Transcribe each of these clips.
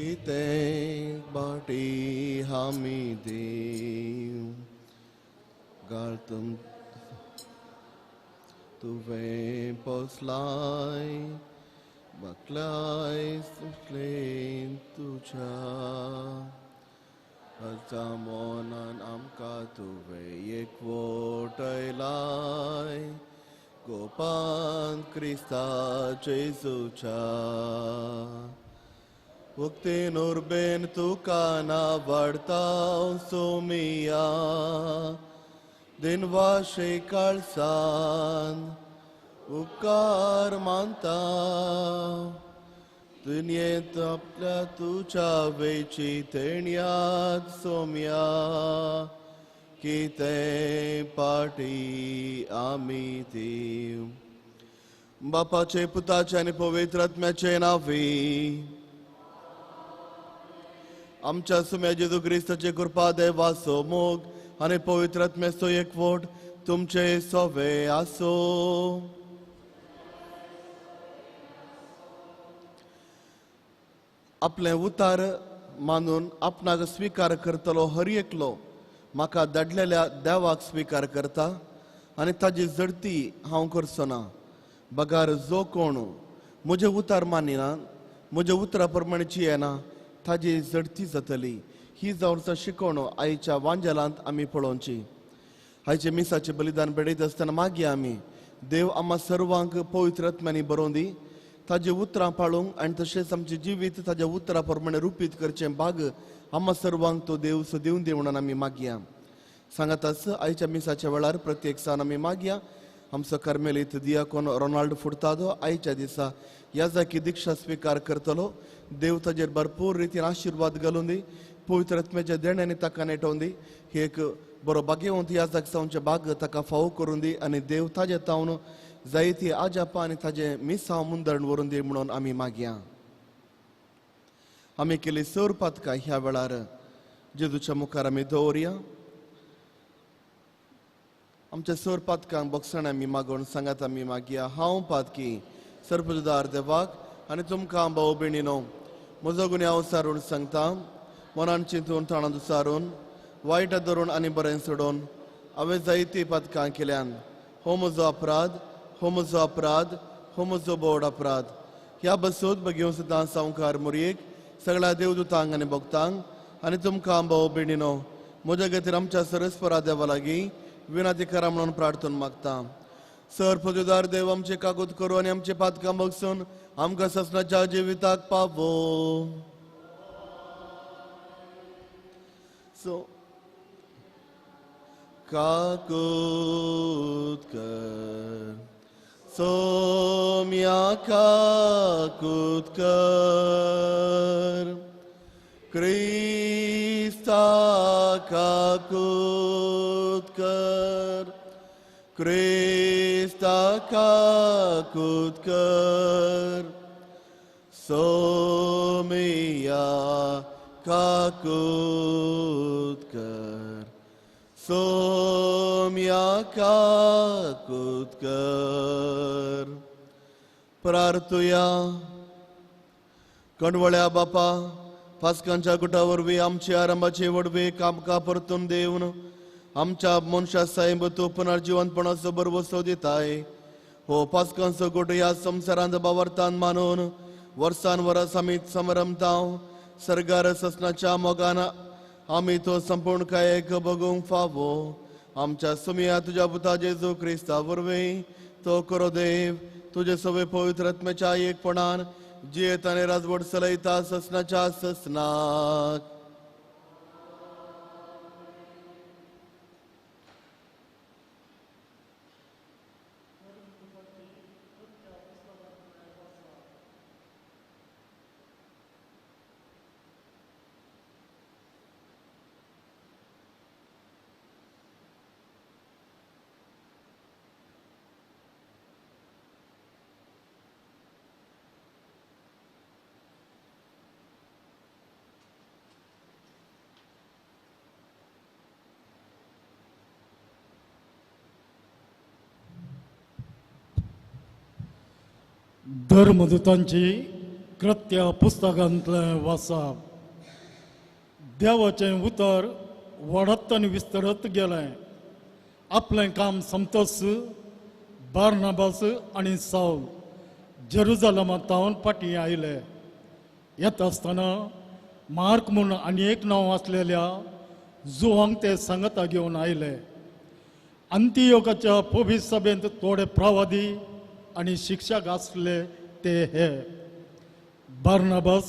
कितें बाटी आमी दिव गाळतम तुवें पोसलाय बकलाय सुखलें तुज्या हजा मोनान आमकां तुवें एकवटयलाय गोपान क्रिस्ता जेजूच्या उक्तेन उर्बेन तुका नावडता सोमिया दिनवाशे काळसान उपकार मानता दुनियेंत आपल्या तुज्या वेची तेणयात सोम्या कितें पाटी आमी दिव बापाचे पुताचे आनी पवित्र आत्म्याचे नांवी आमच्या सुम्या जेजू क्रिस्ताचे कृपा देवाचो मोग आनी पवित्र आत्म्याचो एकवट तुमचे सोवे आसो. आपलें उतार मानून आपणाक स्विकार करतलो हर एकलो म्हाका धाडलेल्या देवाक स्विकार करता आनी ताजी जडती हांव करचो ना. बगार जो कोण म्हजें उतार मानिना म्हज्या उतरा प्रमाणे जियेना ताजी जडती जातली. ही जावन शिकवण आयच्या वांजेलांत आमी पळोवची. आयचे मिसाचें बलिदान भेटयता आसतना मागीर आमी देव आम्हा सर्वांक पवित्र आत्म्यांनी बरोवन दी ताजी उतरां पाळूंक आनी तशेंच आमचें जिवीत ताज्या उतरां प्रमाणे रुपीत करचें भाग आम्हा सर्वांक तो देव सदिवन दी म्हणून आमी मागया. सांगाताच आयच्या मिसाच्या वेळार प्रत्येक सान आमी मागया आमचो कार्मेलीत दियाकोन रोनाल्ड फुर्तादो आयच्या दिसा ह्या जाकी दिक्षा स्विकार करतलो. देव ताजेर भरपूर रितीन आशिर्वाद घालून दी पवित्र आत्म्याच्या देण्यानी ताका नेटोवन दी. ही एक बरो भाग्यवंत ह्या जाग जावचें भाग ताका फावो करून दी आनी देव ताजे तावन जायती आजापा आनी ताजें मिसांव मुंदरण व्हरून दी म्हणून आमी मागया. आमी केली सर पातकां ह्या वेळार जेजूच्या मुखार आमी दवरया. आमच्या सर पातकांक बोगसण आमी मागून सांगात आमी मागया. हांव पातकी सर्पदार देवाक आनी तुमकां भाव भयणीनो म्हजो गुन्यांव सारून सांगता. मनान चिंतून ताणांत सारून वायट धरून आनी बरें सोडून हांवें जायतीं पातकां केल्यान. हो म्हजो अपराध, हो म्हजो अपराध, हो म्हजो बोड अपराध. ह्या बसूत बगेवन सुद्दां सावकार मुरयेक सगळ्या देवदूतांक आनी भक्तांक आनी तुमकां भाव भयणीनो म्हज्या खातीर आमच्या सरस्परा देवा लागीं विनंती करा म्हणून प्रार्थना मागता. सर पदवीदार देव आमचे कागद करू आनी आमचे पातकां बगसून आमकां ससनाच्या जिविताक पावो. सो काकूत कर सोम्या काकूत कर क्रिस्ता काकूत कर क्रिस्ता काकूत कर सोमिया काकूत कर सोम्या काकूत कर. प्रार्थुया. कणवळ्या बापा पास्कांच्या गुटा वरवीं आमची आरंभाची वडवी कामकां परतून देवन आमच्या मनशा साहेब तूं पुनर्जिवंतपणाचो भरवसो दिताय. हो पास्कांचो गुट ह्या संवसारांत बावरतान मानून वर्सान वरस आमी समरमताव. सर्गार ससनाच्या मोगान आमी तो संपूर्ण कायक बगूंक फावो. आमच्या सुमिया तुज्या पुता जेजू क्रिस्ता वरवीं तो करो देव तुजे सवे पवित्र आत्म्याच्या एकपणान जियेत आनी राजवट चलयता ससनाच्या ससनाक. धर्मदूतांची कृत्य पुस्तकांतलें वाचप. देवाचें उतर वाडत आनी विस्तरत गेलें. आपलें काम सोंपतच बार्नाबास आनी सावल जेरुजलमांत फाटीं आयले. येता आसतना मार्क म्हूण आनी एक नांव आसलेल्या जुवांक ते सांगता घेवन आयले. अंतियोकाच्या पवित्र सभेंत थोडे प्रवादी आनी शिक्षक आसले ते हे: बार्नाबास,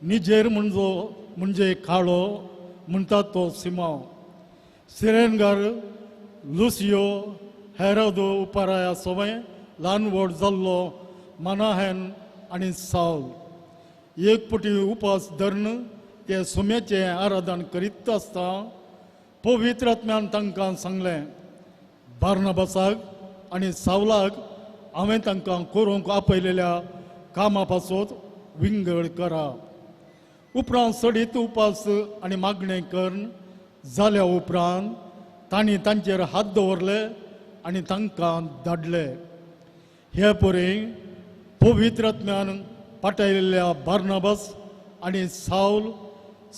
निजेर म्हणजो म्हणजे काळो म्हणटा तो सिमांव, सिरेनगर लुसियो, हेरोदो उपाराया सवय ल्हान व्हड जाल्लो मनाहेन आनी सावल. एक पटी उपास धरून ते सुम्याचें आराधन करीत आसता पवित्र आत्म्यान तांकां सांगलें, बार्नाबासाक आनी सावलाक हांवें तांकां करूंक आपयलेल्या कामा पासत विंगड करा. उपरांत सडीत उपास आनी मागणें करून जाल्या उपरांत तांणी तांचेर हात दवरले आनी तांकां धाडले. हे परी पवित्र आत्म्यान पाटयल्ल्या बार्नाबास आनी सावल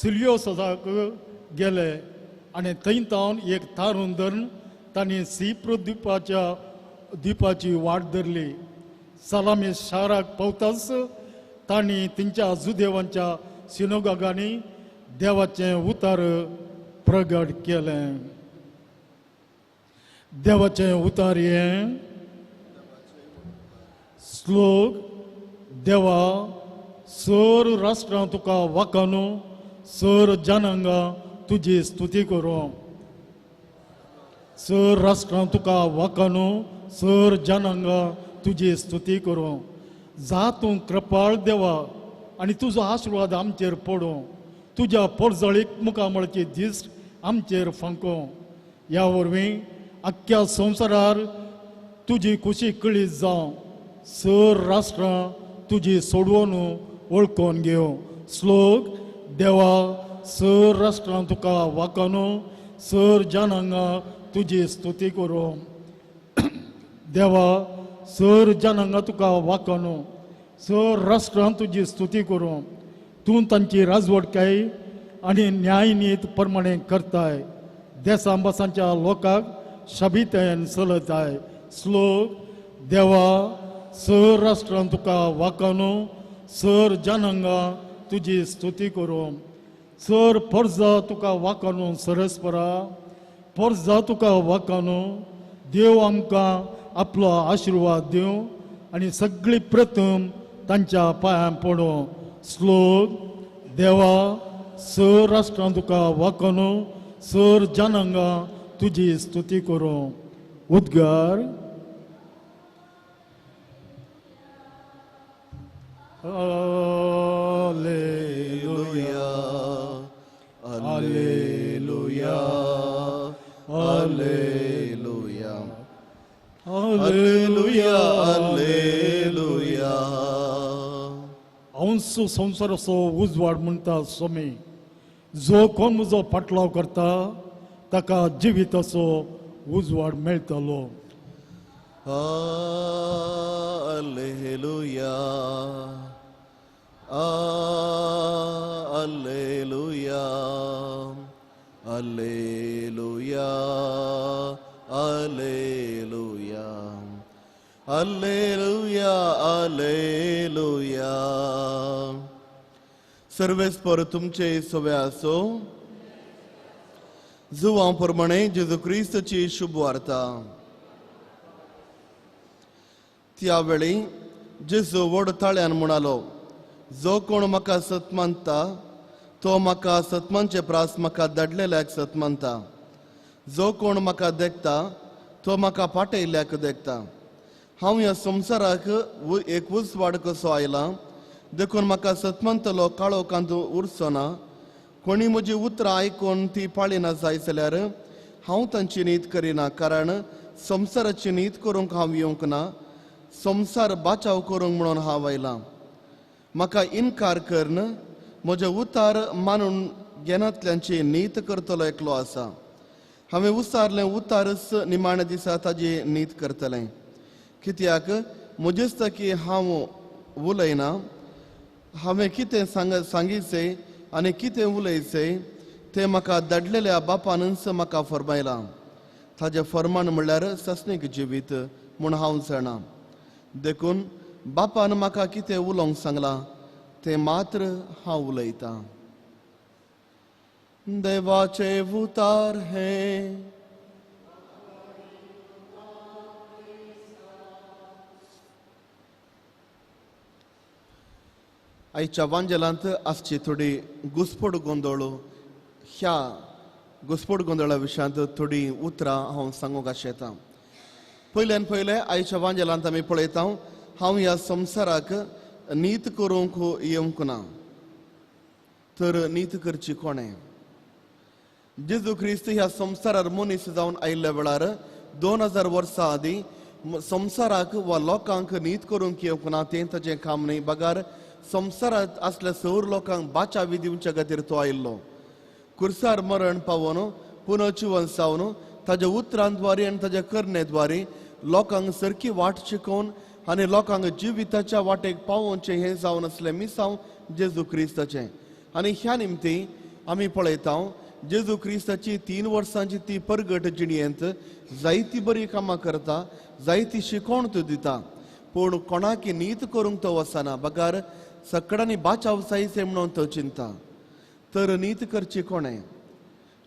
सिलियोसाक गेले आनी थंय तावन एक तारून धरून तांणी सिप्र द्वीपाची वाट धरली. सलामी शाराक पावताच तांणी तेंच्या जुदेवांच्या सिनोगागांनी देवाचें उतर प्रगट केलें. देवाचें उतर हें श्लोक: देवा सर राष्ट्रां तुका वाकानू, सर जनांगां तुजी स्तुती करूं. सर राष्ट्रां तुका वाकानू, सर जनांगां तुजी स्तुती करूं. जा तूं कृपाळ देवा आनी तुजो आशिर्वाद आमचेर पडूं. तुज्या पोरजळीक मुखामळची दिश्ट आमचेर फांको. ह्या वरवीं आख्ख्या संवसारार तुजी खुशी कळीत जावं. सर राष्ट्रां तुजी सोडवण वळखून घेवं. श्लोक: देवा सर राष्ट्रां तुका वाकानू, सर जनांगां तुजी स्तुती करूं. देवा सर जनांगां तुका वाकानू, सर राष्ट्रां तुजी स्तुती करूं. तूं तांची राजवटकाय आनी न्यायनीत प्रमाणे करताय. देसांबासांच्या लोकांक शबितेन चलताय. श्लोक: देवा सर राष्ट्रां तुका वाकानू, सर जनांगां तुजी स्तुती करूं. सर परजा तुका वाकानू, सरस्परा परजा तुका वाकानू. देव आमकां आपलो आशिर्वाद दिवं आनी सगळी प्रथम तांच्या पांयां पडूं. श्लोक: देवा सर राष्ट्रां तुका वाकानू, सर जनांगां तुजी स्तुती करूं. उद्गार. Alleluia, Alleluia, Alleluia, Alleluia, Alleluia. अंश संवसाराचो उजवाड म्हणटा स्वामी, जो कोण म्हजो पाटलाव करता ताका जिविताचो उजवाड मेळटलो. Alleluia, Alleluia, Alleluia, Alleluia, Alleluia, Alleluia. सर्वेस्पर तुमचे सवे आसो. जुवां प्रमाणे जेजू क्रिस्तची शुभ वार्ता. त्या वेळी जेजू व्हड ताळ्यान म्हणालो, जो कोण म्हाका सत मानता तो म्हाका सतमानचे प्रास म्हाका धाडलेल्याक सत मानता. जो कोण म्हाका देखता तो म्हाका पाटयल्ल्याक देखता. हांव ह्या संवसाराक एक उजवाड कसो आयला, देखून म्हाका सतमानतलो काळोखांत उरचो ना. कोणी म्हजी उतरां आयकून ती पाळिना जाय जाल्यार हांव तांची नीत करिना, कारण संवसाराची नीत करूंक हांव येवंक ना, संवसार बाचाव करूंक म्हणून हांव आयलां. म्हाका इनकार करून म्हजें उतार मानून घेनातल्यांची नीत करतलो एकलो आसा. हांवें उसारलें उतारच निमाण्या दिसा ताजी नीत करतलें. कित्याक म्हजेच की हांव उलयना, हांवें कितें सांगिचें आनी कितें उलयचें तें म्हाका धाडलेल्या बापानच म्हाका फरमायलां. ताजें फरमान म्हणल्यार सस्नीक जिवीत म्हूण हांव जाणा. देखून बापान म्हाका कितें उलोवंक सांगलां तें मात्र हांव उलयतां. देवाचे उतार हें. आयच्या वांजेलांत आसची थोडी घुस्पड गोंदळ, ह्या घुस्पड गोंदळा विशयांत थोडी उतरां हांव सांगूंक आशेतां. पयल्यान पयलें आयच्या वांजेलांत आमी पळयता, हांव ह्या संवसाराक नीत करूंक येवंक ना, तर नीत करची कोणें? जेजू क्रिस्त ह्या संवसारार मनीस जावन आयिल्ल्या वेळार 2000 वर्सां आदीं संवसाराक वा लोकांक नीत करूंक येवंक ना तें ताचें काम न्हय, बगार संवसारांत आसल्या सौर लोकांक बाचावी दिवच्या खातीर तो आयिल्लो. कुर्सार मरण पावोन पुनर्जिवन जावन ताज्या उतरांद्वारे आनी ताज्या करणे द्वारे लोकांक सारकी वाट शिकोवन आनी लोकांक जिविताच्या वाटेक पावोवचें हें जावन आसलें मिसांव जेजू क्रिस्ताचें. आनी ह्या निमतीं आमी पळयता जेजू क्रिस्ताची 3 वर्सांची ती परगट जिणयेंत जायती बरी कामां करता, जायती शिकवण तो दिता, पूण कोणाकी नीत करूंक तो वचना, बगार सगळ्यांनी बाचाव जायचे म्हणून तो चिंता. तर नीत करची कोणें?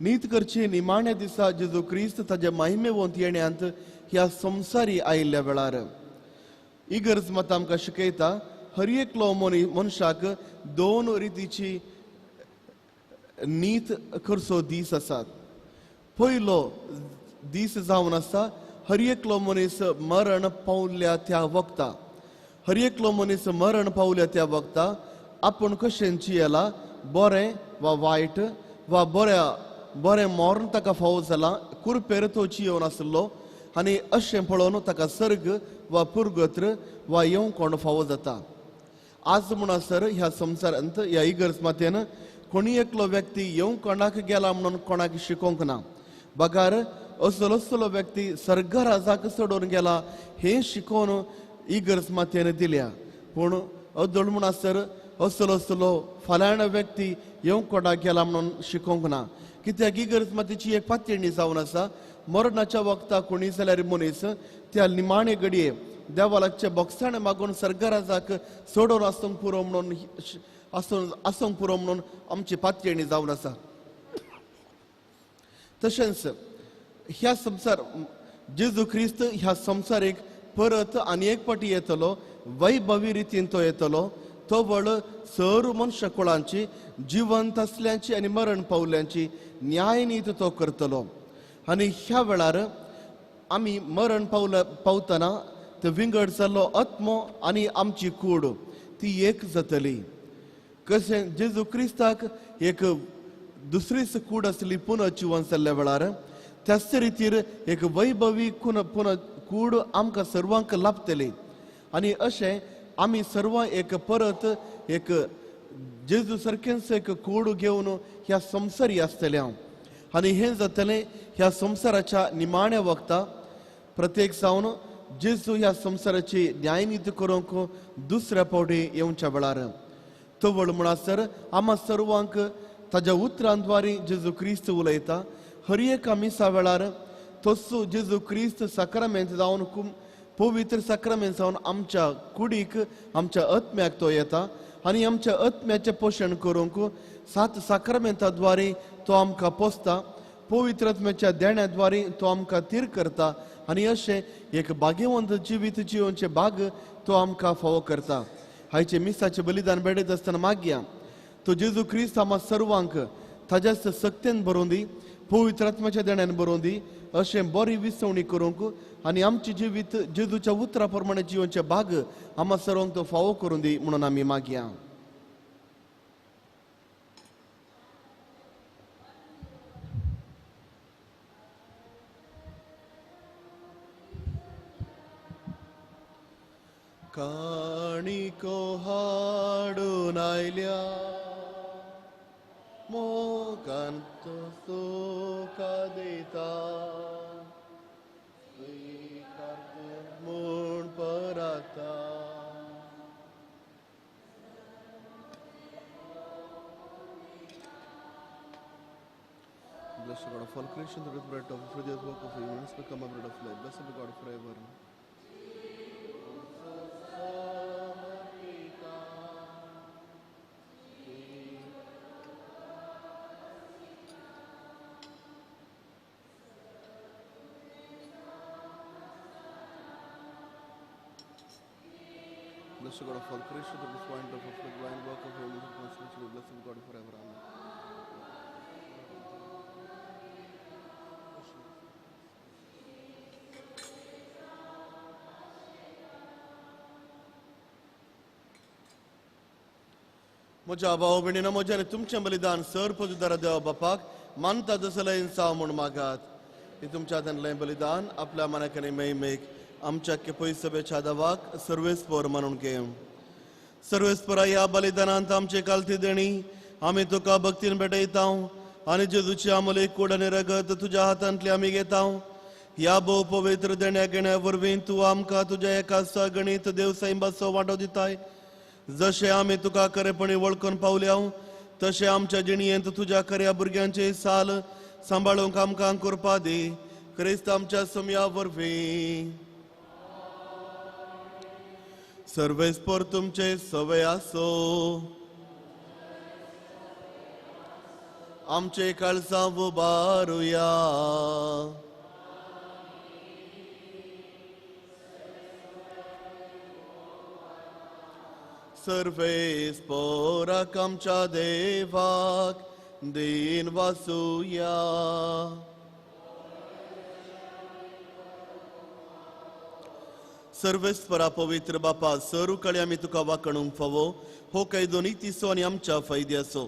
नीत करची निमाण्या दिसा जेजू क्रिस्त ताज्या महिमेवंत येण्यांत ह्या संवसारी आयिल्ल्या वेळार. इगर्ज मात आमकां शिकयता हर एकलो मनशाक 2 रितीची नीत करचो दीस आसात. पयलो दीस जावन आसा हर एकलो मनीस मरण पावल्या त्या वखता, हर एकलो मनीस मरण पावल्या त्या वखता आपूण कशें जियेला, बरें वा वायट वा बऱ्या बरें मरण ताका फावो जालां, कुरपेर तो जियोवन आसलो आनी अशें पळोवन ताका सर्ग वा पुरगत्र वा येवंक कोण फावो जाता. आज म्हणसर ह्या संवसारांत ह्या इगर्ज मातेन कोणी एकलो व्यक्ती येवंक कोणाक गेला म्हणून कोणाक शिकोवंक ना, बगार असलो असलो व्यक्ती सर्गराजाक चडोवन गेला हें शिकोवन इगर्ज मातेन दिल्या. पूण अदोळ म्हणसर असलो असलो फलाणो व्यक्ती येवंक कोणाक गेला म्हणून शिकोवंक ना, कित्याक इगर्ज मातेची एक पातयेणी जावन आसा. मरणाच्या वखता कोणी जाल्यार मनीस त्या निमाणे घडये देवा लागचे बोगसाणें मागून सर्गराजाक सोडोवन आसूंक पुरो म्हणून आसूंक पुरो म्हणून आमची पातयेणी जावन आसा. तशेंच ह्या संवसार जेजू क्रिस्त ह्या संवसारीक परत आनी एक फावटी येतलो, वैभवी रितीन तो येतलो. तो वळ सर मनशाकुळांची जिवंत आसल्यांची आनी मरण पावल्यांची न्यायनीत तो करतलो. आनी ह्या वेळार आमी मरण पावतना तो विंगड जाल्लो आत्मो आनी आमची कूड ती एक जातली. कशें जेजू क्रिस्ताक एक दुसरीच कूड आसली पुनर्जिवन जाल्ल्या वेळार, त्याच रितीर एक वैभवी पुनः कूड आमकां सर्वांक लाभतली. आनी अशें आमी सर्वां एक परत एक जेजू सारकेंच एक कूड घेवन ह्या संवसारी आसतले हांव. आनी हें जातलें ह्या संवसाराच्या निमाण्या वखता प्रत्येक जावन जेजू ह्या संवसाराची न्यायनीत करूंक दुसऱ्या फावटी येवच्या वेळार. तवळ म्हणसर आमा सर्वांक ताज्या उतरांद्वारे जेजू क्रिस्त उलयता. हर एका मिसा वेळार तोच जेजू क्रिस्त साक्रामेंत जावन पवित्र साक्रामेंत जावन आमच्या कुडीक आमच्या आत्म्याक तो येता आनी आमच्या आत्म्याचें पोशण करूंक 7 साक्रामेंताद्वारे तो आमकां पोसता, पवित्र आत्म्याच्या देण्याद्वारे तो आमकां थीर करता आनी अशें एक भाग्यवंत जिवीत जिवनचें भाग तो आमकां फावो करता. हायचें मिसाचें बलिदान भेटयत आसतना मागया तो जेजू क्रिस्त आमा सर्वांक ताज्याच सक्तेन बरोवन दी, पवित्र आत्म्याच्या देण्यान बरोवन दी, अशें बरी विसवणी करूंक आनी आमचें जिवीत जेजूच्या उतरा प्रमाणे जिवनचें भाग आमा सर्वांक तो फावो करून दी म्हणून आमी मागया. काणिको हाडून आयल्या मोगान तो सुखा दिता, स्विकारता म्हूण पराता. Blessed God of all creation, the bread of the work of humans, become a bread of life. Blessed be God forever. Blessed God of all creation, the point of the divine work of humans, blessed be God forever. Amen. म्हज्या भाव भयणीनो म्हजें आनी तुमचें बलिदान sir पदुदार देवा बापाक मानता तसलें इन्सांव म्हूण मागात. हें तुमच्या हातांतलें बलिदान आपल्या मनाक आनी महिमेक आमच्या केपय सभेच्या देवाक सर्वेस्पर मानून घे. सर्वेस्परा ह्या बलिदानांत आमचे कालती देणी आमी तुका भक्तीन भेटयता आनी जेजूची आमले कूड आनी रगत तुज्या हातांतली आमी घेता. ह्या भोव पवित्र देण्या घेण्या वरवीं तूं आमकां तुज्या एका सगणीत देव सैंबाचो वांटो दिताय. जशें आमी तुका खरेपणी वळखून पावल्या तशें आमच्या जिणयेंत तुज्या खऱ्या भुरग्यांचे साल सांबाळूंक आमकां करपा दी. क्रिस्त आमच्या समया वरवीं. सर्वेस्पर तुमचे सवय आसो. आमचे काळजां उबारुया. सर्वेस्पराक आमच्या देवाक दीन वासुया. सर्वेस्परा पवित्र बापा सरू कळे आमी तुका वाकणूंक फावो हो कायदो नितीचो आनी आमच्या फायद्याचो.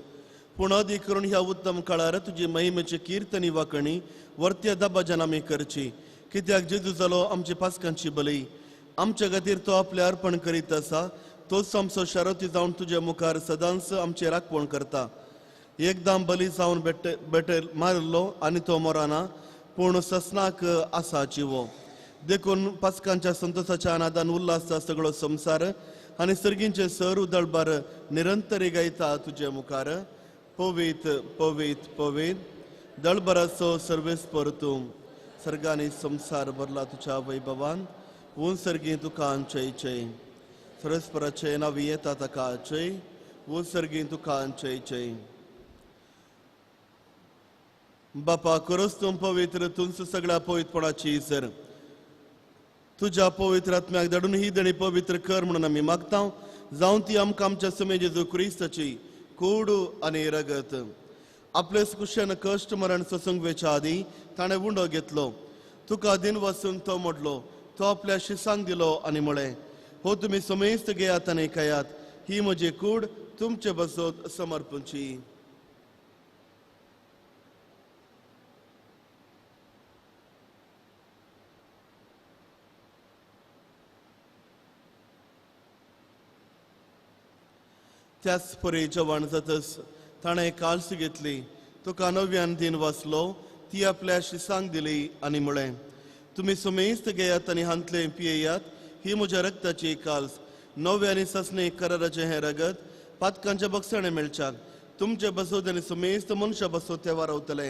पूण अदीक करून ह्या उत्तम काळार तुजी महिमेची किर्तनी वाकणी वर्त्या दबाज्यान आमी करची. कित्याक जेजू जालो आमची पासकांची बली. आमच्या खातीर तो आपलें अर्पण करीत आसा. तोच आमचो शारती जावन तुज्या मुखार सदांच आमचें राखवण करता. एकदां बली जावन बेटे मारिल्लो आनी तो मराना पूण ससनाक आसा जिवो. देखून पासकांच्या संतोषाच्या अनादान उल्हासता सगळो संवसार आनी सर्गींचे सर उदळबार निरंतरी गायता तुजे मुखार. पवीत पवीत पवीत दळबराचो सर्वेस्पर तूं. सर्गांनी संवसार भरला तुज्या वैभवान. ऊन सर्गी तुका जय जय. सर्वेस्पराचे नांव येता ताका जय. ऊन सर्गी तुका जय जय. बापा खरोच तूं पवित्र तुमचं सगळ्या पवित्रपणाची सर. तुज्या पवित्र आत्म्याक धाडून ही देणी पवित्र कर म्हणून आमी मागता. जावन ती आमकां आमच्या समे जेजू क्रिस्ताची कूड आनी रगत. आपले कुशेन कश्ट मरण सोसूंक वेच्या आदीं ताणें उंडो घेतलो. तुका दिन वसूंक तो मोडलो. तो आपल्या शिसांक दिलो आनी म्हळें, हो तुमी समेस्त घेयात आनी खायात. ही म्हजी कूड तुमचे बसत समर्पणची. त्याच परी जेवण जातच ताणें काळस घेतली. तुका नव्यान दिन वाचलो. ती आपल्या शिसांक दिली आनी म्हळें, तुमी समेस्त घेयात आनी हांतलें पियेयात. ही म्हज्या रक्ताची काल्स. नव्या आनी ससने कराराचें हें रगत पातकांच्या बक्षाणें मेळच्याक तुमचे बसोत आनी समेस्त मनशां बसोत ते वारवतले.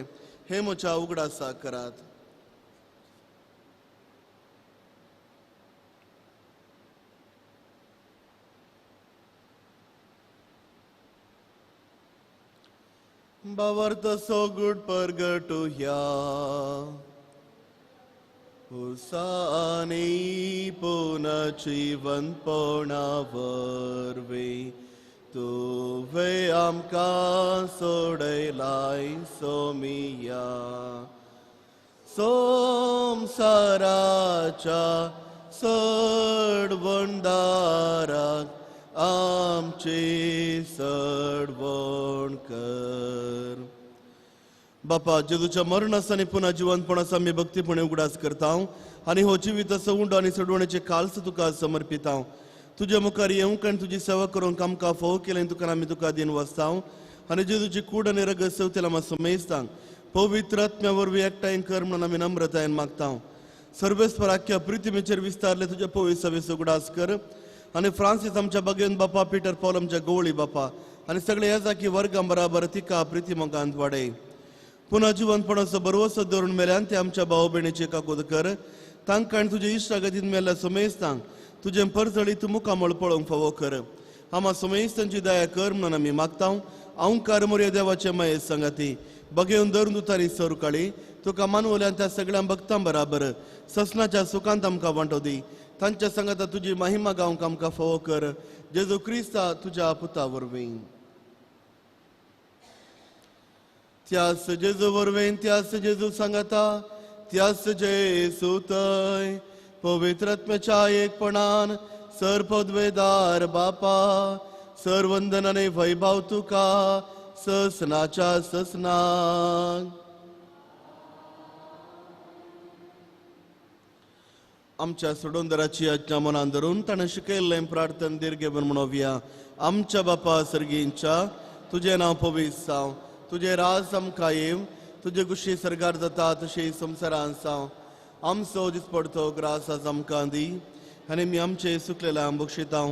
हें म्हज्या उगडासा करात. भावार्थ सोगूट परगटुया. उसानी पुनः जिवंतपणा वरवीं तुवें आमकां सोडयलाय सोमिया. संवसाराच्या सडवणदाराक आमची सडवण कर. बापा जेजूच्या मरणास आनी पुन्हा जिवंतपणाचो आमी भक्तीपणे उगडास करता आनी हो जिविताचो उंडो आनी सोडवणेचे काल्स तुका समर्पिता. तुज्या मुखार येवंक आनी तुजी सेवा करूंक आमकां फोव केलें तुका आमी तुका दिन वाचता आनी जेजूची कूड आनी रगत सेवतेला आमी समेस्तांक पवित्र आत्म्या वरवीं एकठांय कर म्हणून आमी नम्रतायेन मागता. सर्वेस्पर आख्या पृथ्वीचेर विस्तारले तुज्या पवित्र सभेचो उगडास कर आनी फ्रांसीस आमच्या बागेन बापा, पीटर पॉल आमच्या गोवळी बापा आनी सगळे ह्या जाकी वर्गां बराबर तिका प्रिती मोगांत वाडय. पुन्हा जिवंतपणाचो बरवसो दवरून मेल्यान ते आमच्या भाव भयणीचे काकूद कर. तांकां आनी तुजे इश्टागतीन मेल्ल्या समेस्तांक तुजें परजळीत मुखामळ पळोवंक फावो कर. आमा समेस्तांची दया कर म्हणून आमी मागता. अंकार मोरया देवाचे माये सांगाती बगेवन धरून दुतारी सर काळी तुका मानवल्यान त्या सगळ्या भक्तां बराबर ससनाच्या सुखांत आमकां वांटो दी. तांच्या सांगाता तुजी महिमा गावंक आमकां फावो कर. जेजू क्रिस्ता तुज्या पुता वरवीं. त्यास जेजू वरवीं, त्यास जेजू सांगाता, त्यास जेजू थंय पवित्रात्म्याच्या एकपणान सर पदवेदार बापा सर वंदनाने वैभव तुका ससनाच्या ससनाक. आमच्या सोडोंदराची आज्ञा मनान धरून ताणें शिकयल्लें प्रार्थन दीर्घेवन म्हणोवया. आमच्या बापा सर्गींच्या, तुजें नांव पवित्र जावं, तुजें राज आमकां येवं, तुजे गुशी सरकार जाता तशी संवसारान जावं. आमचो दिसपडतो ग्रास आज आमकां दी आनी आमी आमचे सुकलेल्या बक्षितां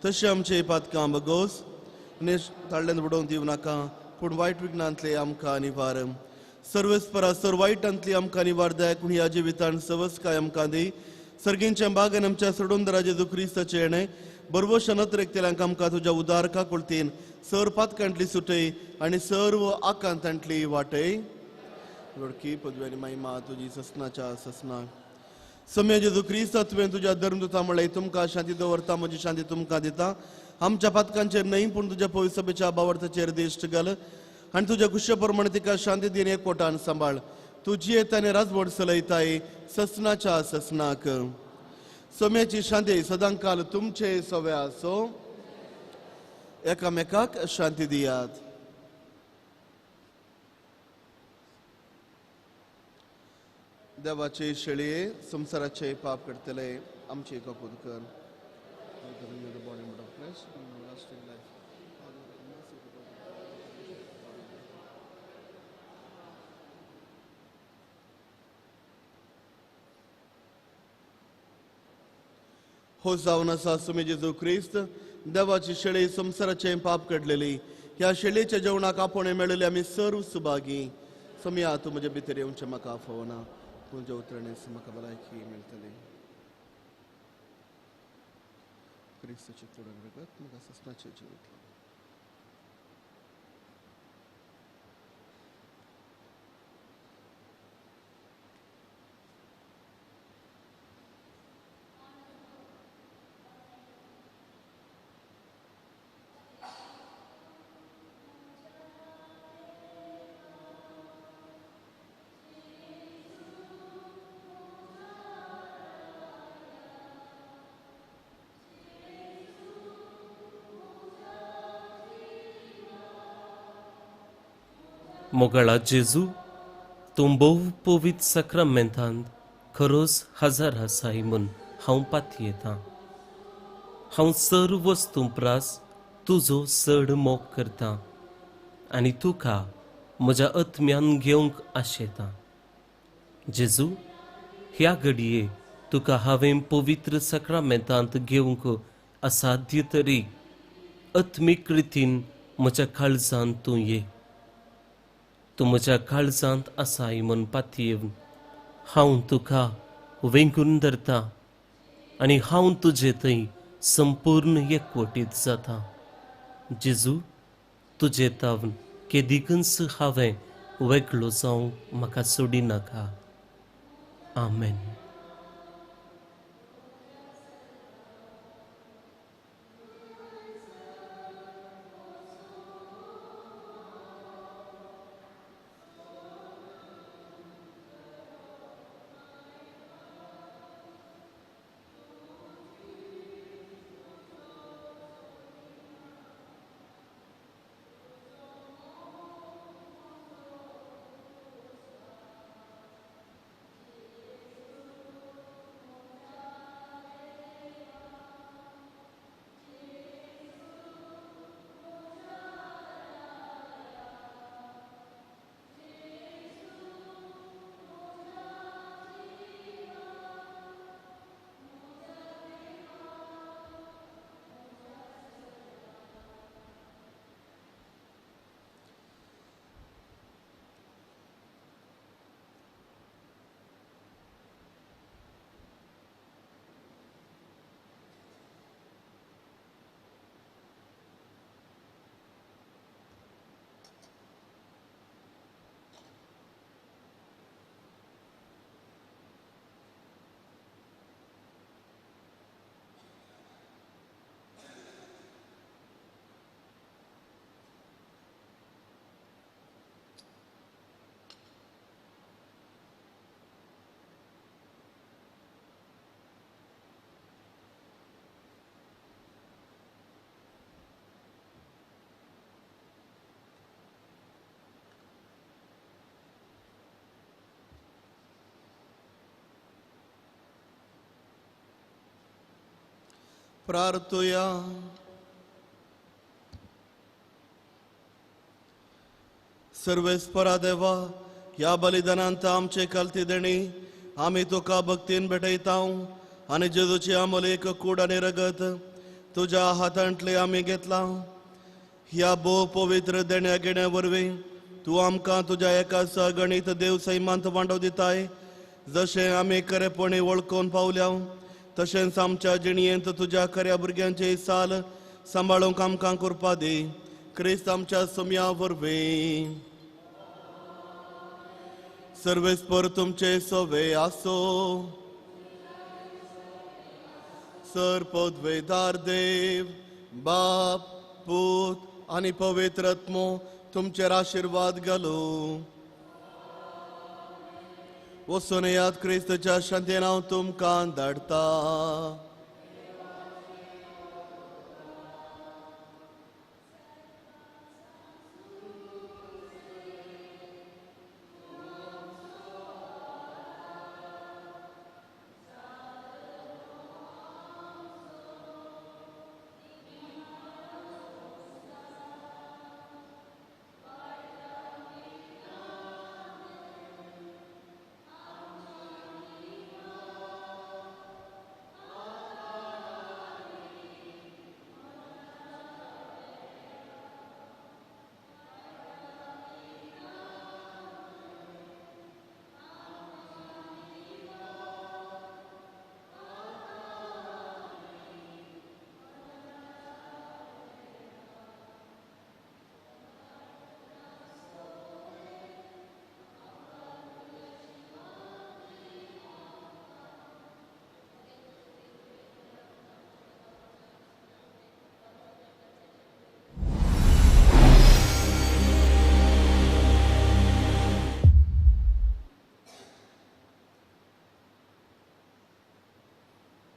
तशें आमचे पातकां बगोस आनी ताळ्यान उडोवंक दिवं नाका, पूण वायट विघ्नांतले आमकां निवार. सर्वस्परा सर वायटांतली आमकां निवार दया पूण ह्या जिवितान सवस्काय आमकां दी. सर्गींच्या बागान आमच्या सोडून जेजू क्रिस्ताचें येणें बरवश नत्रेकतेल्यांक आमकां तुज्या उदार काकुळतीन सर पातकांतली सुटय आनी सर्व आकांतांतली वाटय. लोडकी पदवी आनी महिमा तुजी ससनाच्या ससनाक. सम्या जेजू क्रिस्ता तुवें तुज्या धर्मदूता म्हळें तुमकां शांती दवरता, म्हजी शांती तुमकां दिता. आमच्या पातकांचेर न्हय पूण तुज्या पवित्र सभेच्या बावर्थाचेर दिश्ट घाल आनी तुज्या कुशे प्रमाणे तिका शांती दिन एकवटान सांबाळ. तुजी येता आनी राजवट चलयताय ससनाच्या ससनाक. सम्याची शांती सदांकाल तुमचे सवे आसो. एकामेकाक शांती दियात. देवाचे शेळये संवसाराचे पाप करतले आमचे कपूर कर. हो जावन आसा सुमी जेजू क्रिस्त देवाची शेळी संवसाराचे पाप काडलेली. ह्या शेळयेच्या जेवणाक आपोवणें मेळिल्ले आमी सर्व सुभागी. सोमया तूं म्हजे भितर येवचें म्हाका फावना, तुज्या उतरणेच म्हाका भलायकी मेळटली. क्रिस्ताचें कुडण रगत म्हाका ससनाचें जिवीत. मोगाळा जेजू, तूं भोव पवित्र साक्रामेंतांत खरोच हजार आसाय म्हूण हांव पातयेतां. हांव सर्व वस्तूं प्रास तुजो चड मोग करतां आनी तुका म्हज्या आत्म्यान घेवंक आशेतां. जेजू, ह्या घडये तुका हांवें पवित्र साक्रामेंतांत घेवंक असाध्य तरी आत्मीक रितीन म्हज्या काळजांत तूं ये. तूं म्हज्या काळजांत आसाय म्हूण पातयेवन हांव तुका वेंगून धरता आनी हांव तुजे थंय संपूर्ण एकवटीत जाता. जेजू, तुजे तावन केदीकच हांवें वेगळो जावंक म्हाका सोडिनाका. आमेन. प्रार्थुया. सर्वेस्परा देवा, ह्या बलिदानांत आमचे कलती देणी आमी तुका भक्तीन भेटयता आनी जेजूची आमोलेक कूड आनी रगत तुज्या हातांतले आमी घेतला. ह्या भोव पवित्र देण्या घेण्या वरवीं तूं आमकां तुज्या एका सगणीत देव सैमांत वांटो दिताय. जशें आमी खरेपणी वळखून पावल्या तशेंच आमच्या जिणयेंत तुज्या खऱ्या भुरग्यांचे साल सांबाळूंक आमकां कृपा दी. क्रिस्त आमच्या सोम्या वरवीं. सर्वेस्पर तुमचे सवे आसो. सर पदवेदार देव बाप पूत आनी पवित्र आत्मो तुमचेर आशिर्वाद घालू. वचून याद क्रिस्तच्या शांतीन हांव तुमकां धाडटा.